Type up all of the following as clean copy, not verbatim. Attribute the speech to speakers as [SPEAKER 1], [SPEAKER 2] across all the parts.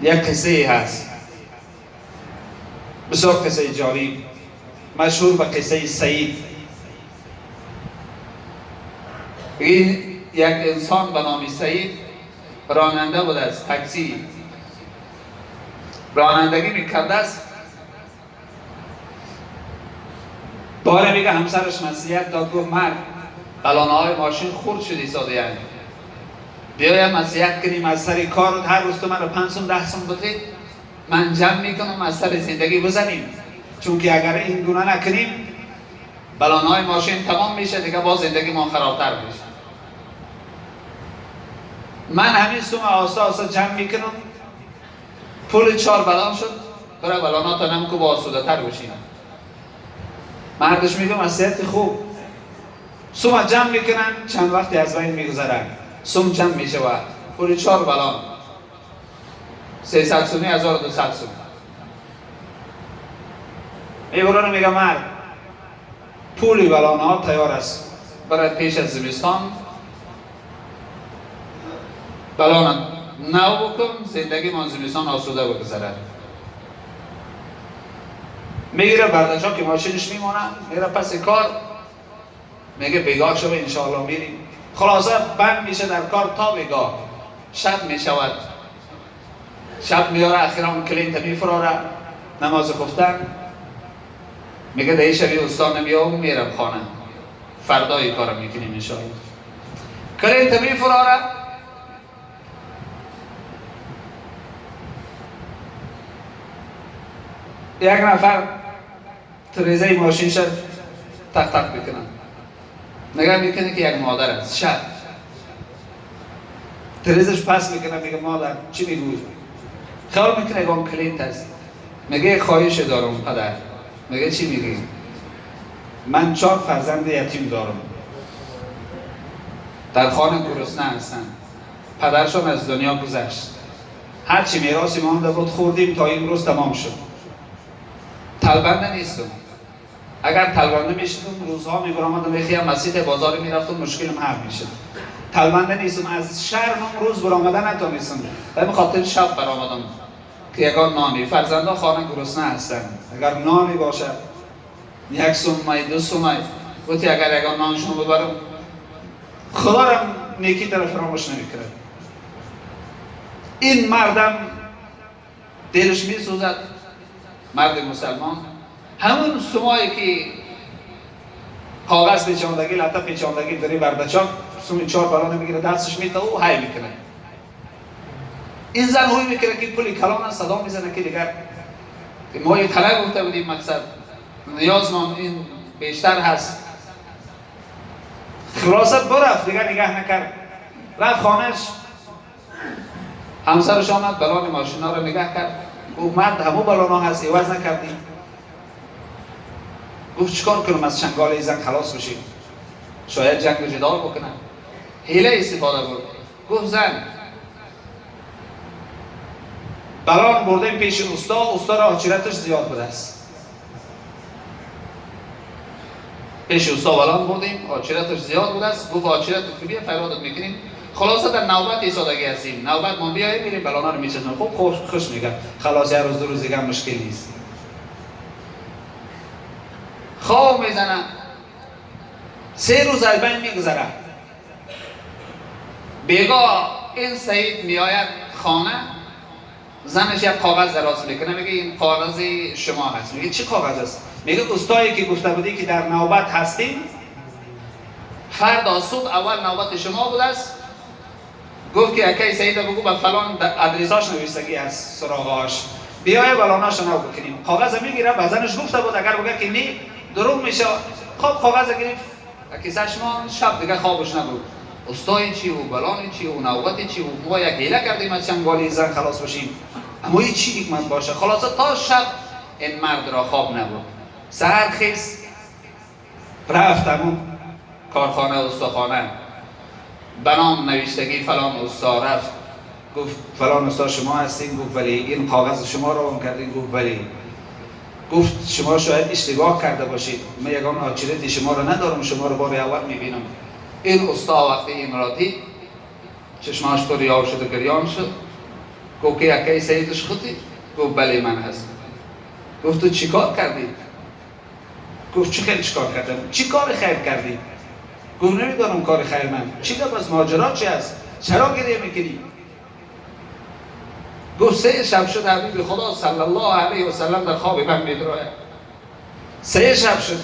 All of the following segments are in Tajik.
[SPEAKER 1] Як қиссае ҳаст, бисёр қиссаи ҷолиб, машҳур ба қиссаи Саид. Ин як инсон ба номи Саид ронанда будааст, такси ронандагӣ мекардааст. Боре мега ҳамсараш насиҳат дод, гуфт мард, балонаҳои мошин хурд шуд истодаянд, биёям насиҳат кунем аз сари кор, ҳар рӯз ту маро 5 сум 10 сум бидеҳ, ман ҷамъ мекунам, аз сари зиндагӣ бизанем, чунки агар ин гуна накунем балонаҳои мошин тамом мешавад, дигар боз зиндагимон харобтар мешавад. Ман ҳамин сума оҳиста оҳиста ҷамъ мекунам, пули 4 балон шуд, бира балоната намку бо осудатар бошем. Мардаш мегӯ насиҳати хуб. Сума ҷамъ мекунанд, чанд вақте аз байн мегузарад, сум ҷамъ мешавад, пули 4 балон 300 суми 1200 сум. Мебаранд, мега мард, пули балонҳо тайёр аст, барои пеш аз зимистон балона нав букун, зиндагимон зимистон осуда бигузарад. Мегира бардача ки мошинش میمونه، میره پس کار، میگه بیگاه شو انشاءالله میریم. خلاصه بند میشه در کار تا بیگاه، شب میشود، شب میاره اخیرا اون client میفراره نماز خفتن، میگه ده شبی استان نمیام میرم خانه، فردای کارم میکنیم انشاءالله. client میفراره، یک نفر تریزه ماشین شد تق تق میکنن، نگاه میکنه که یک مادر است، شب تریزش پس میکنه، میگه مادر چی میگوی؟ خیال میکنه یکم client است. میگه خواهش دارم پدر. میگه چی میگی؟ من 4 فرزند یتیم دارم، در خانه گرسنه هستن، پدرشان از دنیا گذشت، هرچی میراثی مانده بود خوردیم تا امروز تمام شد، تلبنده نیستم، اگر تلبنده میشدم روزها میبرآمدم یکی مسجد بازار میرفتم مشکلم حل میشد. تلبنده نیستم، از شرم روز برآمدن نتونستم، به خاطر شب برآمدم که یگان نانی، فرزندا خانه گرسنه هستند، اگر نانی باشد 1 سومای 2 سومای گفتی اگر یگان نانشون ببرم خدا را نیکی طرف فراموش نمیکرد. این مردم دلش میسوزد، مرد مسلمان، همون سمایی که کاغذ پیچاندگی لطه پیچاندگی داری بردچان سومی 4 بلانه میگیره دستش میده و های میکنه. این زن هوی میکنه که پولی کلان صدا میزنه که دیگر ما یه طلب گفته بودیم، مقصد نیازمان این بیشتر هست. خلاصه برفت دیگر نگاه نکرد، رفت خانهش، همسرش آمد بلان ماشینا رو نگاه کرد، گفت مرد همو بلانا هست عوض نکردی. گفت چیکار کنم از چنگال این زن خلاص بشیم، شاید جنگ و جدال بکنم. حیله استفاده برد، گفت زن بلان بردیم پیش استا، استا را آچیرتش زیاد بوده است، پیش استا بلان بردیم آچیرتش زیاد بوده است، گفت آچیرت که بیا فریادت میکنیم. خلاصه در نوبت ایستادگی هستیم، نوبت ما بیاییم میریم بلانا رو میچسبیم. خب خوش میگم خلاص، یه روز 2 روز دیگه مشکل نیست. خواب میزنه، 3 روز از بین میگذره. بیگاه این سعید میآید خانه، زنش یک کاغذ دراز میکنه، میگه این کاغذ شما هست. میگه چی کاغذ است؟ میگه استایی که گفته بودی که در نوبت هستیم، فردا صبح اول نوبت شما بوده است. گفت که اکی سعید بگو به فلان ادرساش نوشتگی از سراغاش، بیای بلاناش نو بکنیم. کاغذ میگیره، به زنش گفته بود اگر بگه که نی دروغ میشه. خب کاغذ گرفت کیسه‌اش ما، شب دیگه خوابش نبود. استای چی و بلان چی و نوبت چی و ما یک حیله کردیم از چنگالی زن خلاص بشیم، اما این چی حکمت باشه. خلاصه تا شب این مرد را خواب نبود. سحر خیز رفت همون کارخانه استاخانه، بنام نوشتگی فلان استا رفت، گفت فلان استا شما هستین؟ گفت ولی. این کاغذ شما رو اون کردین؟ گفت ولی. گفت شما شاید اشتباه کرده باشید، من یگان آچیرتی شما رو ندارم، شما رو بار اول میبینم. این استا وقتی این را دید چشماش پر آب شد و گریان شد. گفت که یکی سیدش خودی؟ گفت بله من هستم. گفت تو چیکار کردی؟ گفت چی خیلی چیکار کردم؟ چی کار خیر کردی؟ گفت نمیدانم کار خیر من چی گفت، از ماجرا چی است؟ چرا گریه میکنی؟ گفت 3 شب شد حبیب خدا صلی الله علیه و سلم در خواب من میدراید. 3 شب شد.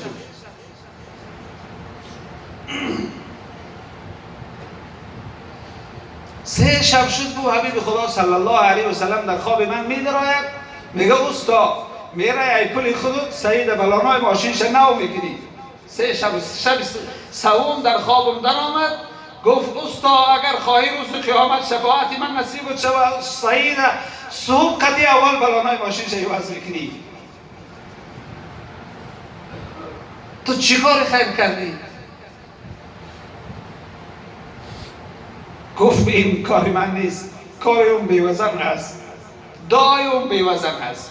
[SPEAKER 1] 3 شب شد بود حبیب خدا صلی الله علیه و سلم در خواب من میدراید. میگه استا میره ای پول خودت سعید بلانای ماشینش نو میکنی. 3 شب، شب سوم در خوابم در آمد، گفت استا اگر خواهی روز قیامت شفاعت من نصیب شود، سعید صبح قدی اول بلانای ماشینش عوض میکنی. تو چیکار خیر کردی؟ گفت این کار من نیست، کار اون بیوزن هست، دعای اون بیوزن هست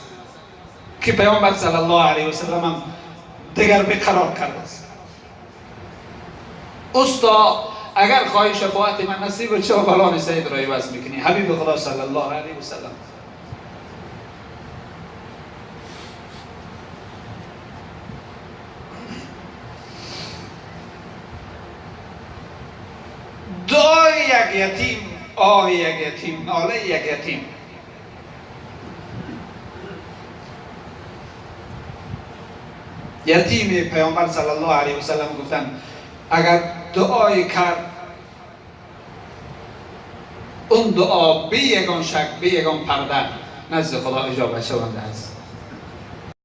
[SPEAKER 1] که پیامبر صلی الله علیه و سلم هم دیگر بیقرار کرده است. استا اگر خواهی شفاعت من نصیب چه بلان سید را عوض میکنی. حبیب خدا صلی الله علیه و سلم. دعای یک یتیم، آه یک یتیم، ناله یک یتیم. یتیم پیامبر صلی الله علیه و سلم گفتن اگر دعای کرد اون دعا بی یگان شک، بی یگان پرده نزد خدا اجابت شونده است.